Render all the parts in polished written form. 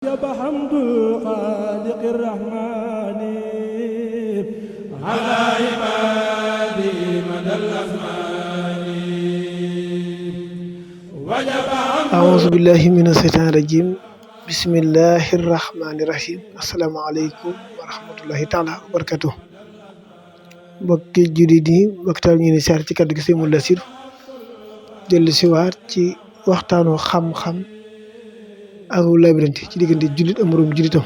وجب حمد الخالق الرحمن على عباده مدى الأزمان وجب أعوذ بالله من الشيطان الرجيم بسم الله الرحمن الرحيم السلام عليكم ورحمة الله تعالى وبركاته mbokki jullit yi waxtaan ñu ni saar ci kaddu gi Sëriñ Lasir dellu si waat ci waxtaanu xam-xam ak labirante ci diggante jullit ak moroom jullitam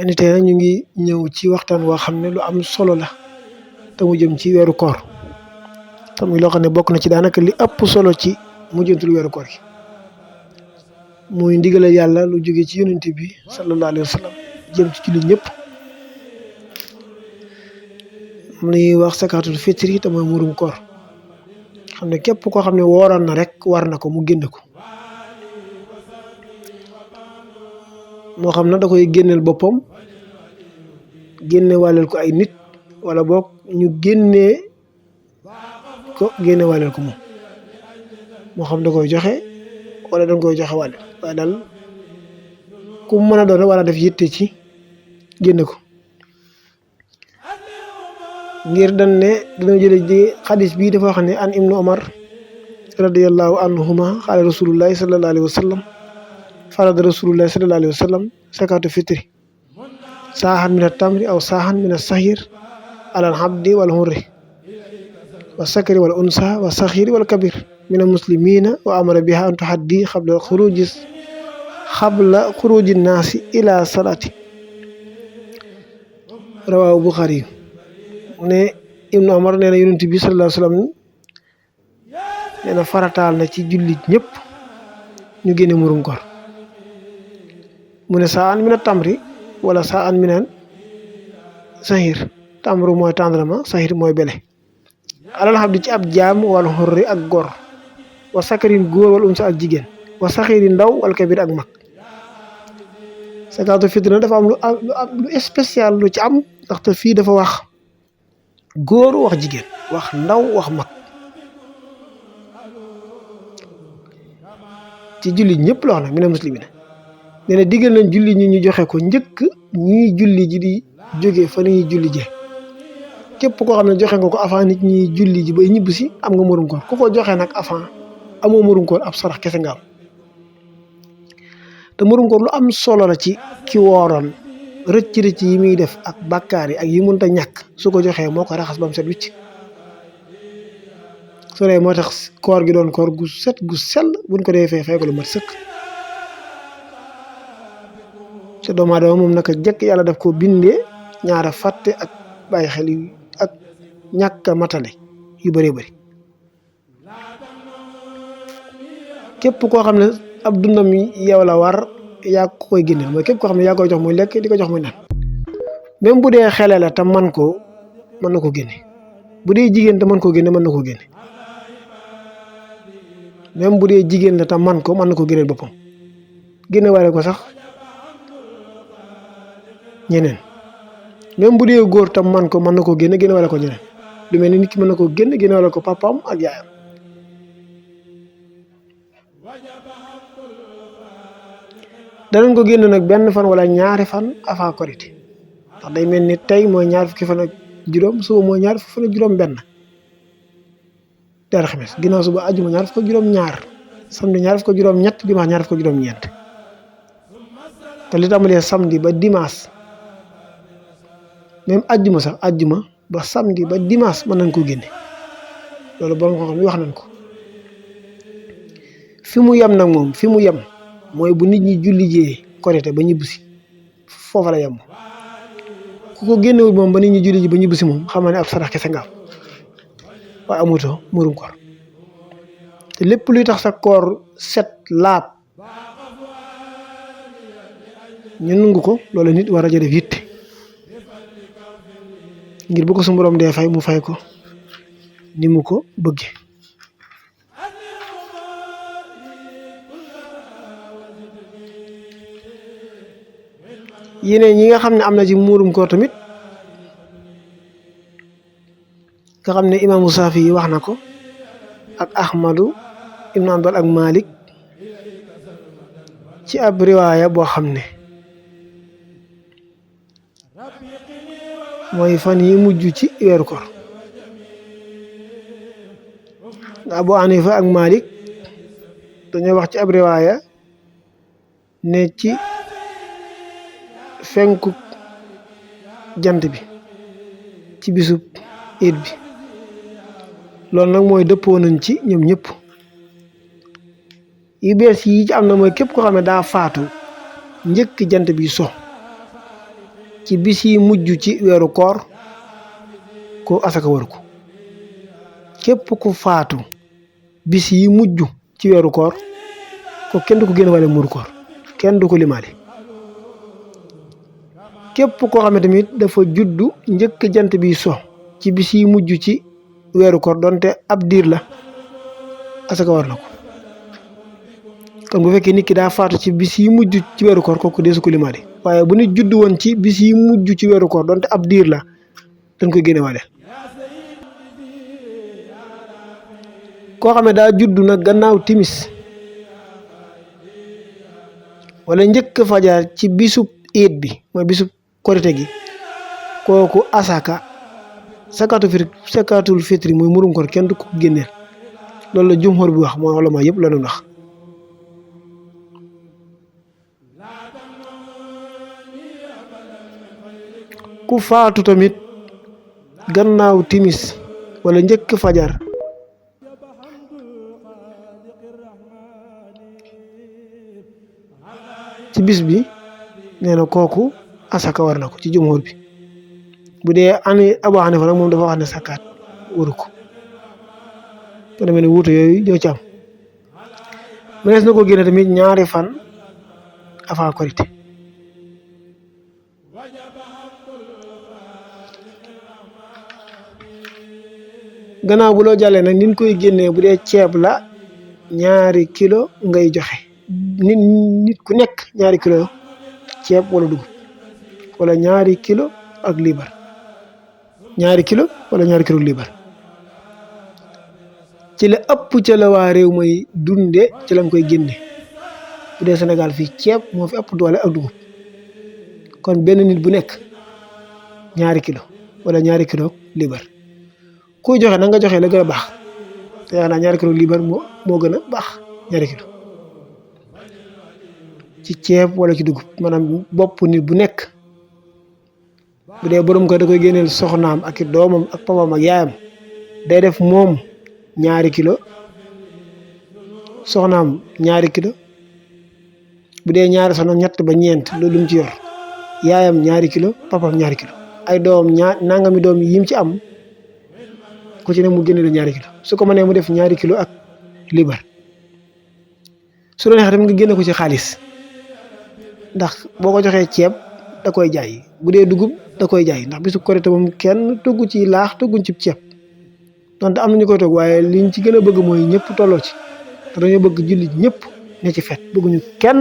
ni tey ñu ngi ñëw ci waxtaan woo xam ne lu am solo la te mu jëm ci weeru koor te muy loo xam ne bokk na ci daanaka li ëpp solo ci mujjantul weeru koor gi muy ndigalal yàlla lu jóge ci yonent bi sallallahu alayhi wa sallam jëm ci jullit ñëpp am na ñuy wax sakaatul fitri te mooy murum koor xam ne képp koo xam ne wooroon na rek war na ko mu génne ko moo xam na da koy génneel boppam génne wàlleel ko ay nit wala boog ñu génnee ko génne wàlleel ko moom moo xam da koy joxe wala danga koy joxe wàlleel waaye daal ku mën a doon war a def yitte ci génne ko ngir dañ ne dana jële ji xadis bii dafa wax ne an ibnu omar radiyallahu anhuma xaala rasulullahi sallallahu alayhi wa sallam farada rasulullahi sallallahu alayhi wa sallam sakatu fitri saaxan min at-tamri aw saaxan min as-sahir ala al-abdi wal hurri wa sakari wal unsa wa saxiri wal kabir min al-muslimina wa amara biha an tuhaddi xabla xuruji naasi ila salati rawahu Buxaari ne ibnu Omar nee na yonent bi sallallahu alayhi wa sallam nee na farataal na ci jullit ñëpp ñu génne murum koor mu ne saa an mina tamri wala saa an mina sahir tamru mooy tàndarma sahir mooy bele alal xam di ci ab jaam wala xorri ak góor wa sakarin góor wala unsa ak jigéen wa saxiri ndaw wala kabir ak mag sakatu fitna dafa am lu spécial lu ci am ndaxte fii dafa wax góor wax jigéen wax ndaw wax mag ci jullit ñëpp la wax nag mina muslimina nee na diggal nañ julli ñi ñu joxe ko njëkk ñii julli ji di jóge fa ñuy julli je képp koo xam ne joxe nga ko avant nit ñi julli ji bay ñibbi si am nga murum koor ku ko joxe nag avant amoo murum koor ab sarax kese nga am te murum koor lu am solo la ci ki wooroon rëcc yi muy def ak bàkkaar yi ak yi mënta ñàkk su ko joxee moo ko raxas ba mu set wicc su dee moo tax koor gi doon koor gu set gu sell buñ ko defee fay ko lu mat sëkk te doomu aadama moom naka jëkk yàlla daf ko bindee ñaara fàtte ak bàyyi xel yu ak ñàkk a matale yu bëree bëri képp koo xam ne ab dundam yow la war yaa ko koy génneel mooy képp koo xam ne yaa koy jox muy lekk di ko jox muy naan même bu dee xele la te man ko mën na ko génne bu dee jigéen te mën koo génne mën na koo génne même bu dee jigéen la te man ko mën na ko génneel boppam génne wale ko sax ñeneen même bu dee góor tam man ko mën na koo génne wala ko ñeneen lu mel ni nit ki mën na koo génne wala ko papaam ak yaayam danañ ko génn nag benn fan wala ñaari fan avant korité ndax day mel ni tey mooy ñaar fukki fan ak juróom suba mooy ñaar fukki fan ak juróom benn der xames ginnaaw suba ajuma ñaar fukk ak juróom ñaar samedi ñaar fukk ak juróom ñett dimanche ñaar fukk ak juróom ñeent te li tàmbalee samedi ba dimanche même ajjuma sax ajjuma ba samedi ba dimanche mën nañ koo génne loolu borom xam-xam yi wax nañ ko fi mu yem nag moom fi mu yem mooy bu nit ñi julli jee korite ba ñibbisi foofa la yem ku ko génnewul moom ba nit ñi julli ji ba ñibbisi moom xam ne ab sarax kese nga am waaye amutoo murum koor te lépp luy tax sa koor set laab ñu nungu ko loolu nit war a def yitte ngir bu ko su borom dee fay mu fay ko ni mu ko bëggee yeneen yi nga xam ne am na ci muurum koor tamit nga xam ne imaamu Saafi yi wax na ko ak Ahmadu ibnu Hanbal ak Malik ci ab riwaaya boo xam ne mooy fan yi mujj ci weeru koor Abu Hanifa ak Malik dañoo wax ci ab riwaaya ne ci fenku jant bi ci bisub iid bi loolu nag mooy dëppoo nañ ci ñoom ñëpp yu bees yi ci am na mooy képp koo xam ne daa faatu njëkk jant bi so ci bis yi mujj ci weeru koor ko asaka war ko képp ku faatu bis yi mujj ci weeru koor ko kenn du ko génn wale muuru koor kenn du ko limaale képp koo xam ne tamit dafa juddu njëkk jant bi so ci bis yi mujj ci weeru koor donte ab diir la asaka war na ko kon bu fekkee nit ki daa faatu ci bis yi mujj ci weeru koor kooku deesu ko limaale waaye bu nit juddu woon ci bis yi mujj ci weeru koor donte ab diir la dañ koy génne wale koo xam ne daa juddu nag gannaaw timis wala njëkk fajar ci bisub iid bi mooy bisub korite gi kooku asaka sakatul fitri mooy murum koor kenn du ko génneel loolu la jumhur bi wax mooy ulama yëpp la doon wax ku faatu tamit gannaaw timis wala njëkk fajar ci bis bi nee na kooku asaka war na ko ci jumhur bi bu dee Abu Hanifa nag moom dafa wax ne sakaat waru ko te demee ne wuute yooyu ñoo ci am mënees na ko génne tamit ñaari fan avant korite gannaaw bu loo jàllee nag nin koy génnee bu dee ceeb la 2 kilo ngay joxe nit ku nekk 2 kilo ceeb wala dugub wala 2 kilo ak liibar 2 kilo wala 2 kilo ak liibar ci la ëpp ca la waa réew mooy dunde ci lañ koy génne bu dee Sénégal fii ceeb moo fi ëpp doole ak dugub kon benn nit bu nekk 2 kilo wala 2 kilo ak liibar kuy joxe na nga joxe la gën a baax te yaakaar naa 2 kilo liibar moo gën a baax 2 kilo ci ceeb wala ci dugub maanaam bopp nit bu nekk bu dee borom ko da koy génneel soxnaam ak doomam ak papam ak yaayam day def moom 2 kilo soxnaam 2 kilo bu dee ñaari soxna 3 ba 4 loolu mu ci yor yaayam 2 kilo papam 2 kilo ay doom nangami doom yim ci am ku ci ne mu génne la 2 kilo su ko mënee mu def 2 kilo ak liibar su la neexee tamit nga génne ko ci xaalis ndax boo ko joxee ceeb da koy jaay bu dee dugub da koy jaay ndax bisu korite moom kenn togg ci laax togguñ ci ceeb donte am na ñu koy togg waaye liñ ci gën a bëgg mooy ñëpp tolloo ci te dañoo bëgg jullit ñëpp ne ci fet bëgguñu kenn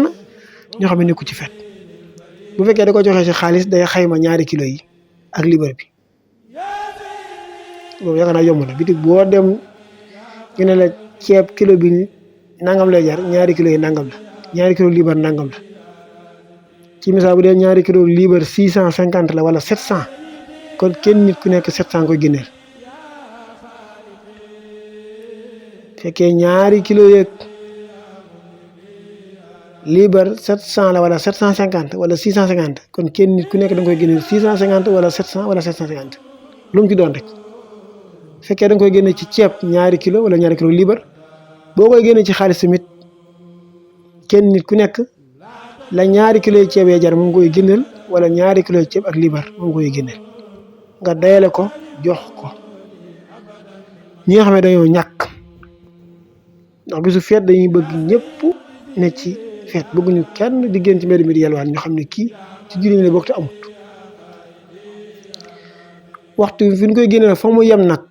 ñoo xam ne nekku ci fet bu fekkee da ko joxee ci xaalis day xayma 2 kilo yi ak liibar bi boobu yaakaar naa yomb na bitig boo dem ñu ne la ceeb kilo bi nangam lay jar 2 kilo yi nangam la 2 kilo liibar nangam la ci misaal bu dee 2 kilo liibar 650 la wala 700 kon kenn nit ku nekk 700 koy génneel fekkee 2 kilo yeeg liibar 700 la wala 750 wala 650 kon kenn nit ku nekk da nga koy génneel 650 wala 700 wala 750 lu mu ci doon rek fekkee da nga koy génne ci ceeb 2 kilo wala 2 kilo liibar boo koy génne ci xaalis tamit kenn nit ku nekk la 2 kilo yi ceeb yee jar moom koy génneel wala 2 kilo yi ceeb ak liibar moom koy génneel nga dayale ko jox ko ñi nga xam ne dañoo ñàkk ndax bisu feet dañuy bëgg ñëpp ne ci feet bëgguñu kenn di génn ci mbedd mi di yalwaan ñu xam ne kii ci julli ne bokk te amut waxtu fi ñu koy génne fa mu yem nag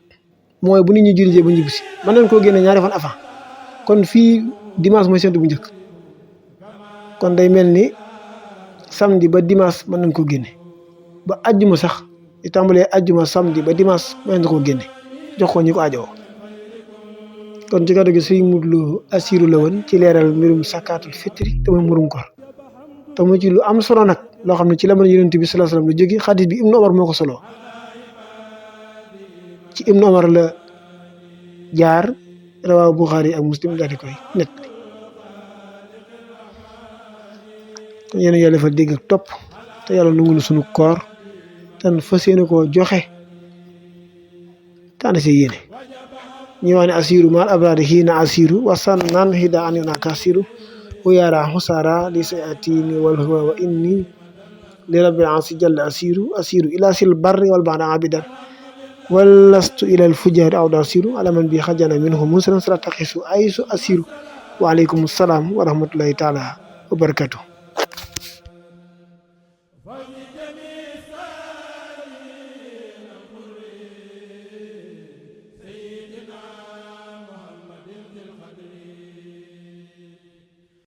mooy bu nit ñi julli jee ba ñibbisi mën nañ koo génne 2 fan avant kon fii dimanche mooy séntu bu njëkk kon day mel ni samedi ba dimanche mën nañ koo génne ba ajjuma sax di tàmbalee ajjuma samedi ba dimanche mën nañ koo génne jox ko ñi ko aajowoo kon ci kàddu gi Sëriñ Modou Lo Assirou la woon ci leeral mbirum sakaatul fitri te mooy murum koor te mu ci lu am solo nag loo xam ne ci la mën Yonent bi sallallahu alayhi wasallam lu jóge xadis bi Ibnu Omar moo ko solo ci Ibnu Omar la jaar rawaahu Buxaari ak Muslim daal di koy net kon yéen yàlla dafa dégg ak topp te yàlla nangul sunu koor te fas yéene koo joxe te ànd si yéene ñu wax ne asiru maal abrari xiina asiru wasan naan xida an yona kasiru ويارا حسارا لسيأتيني والهوى وإني لرب العاص جل أسير إلى سل البر والبحر عابدا ولست إلى الفجار أو أسير على من بي خجل منه مسلم سلا تقيس أيس أسير وعليكم السلام ورحمة الله تعالى وبركاته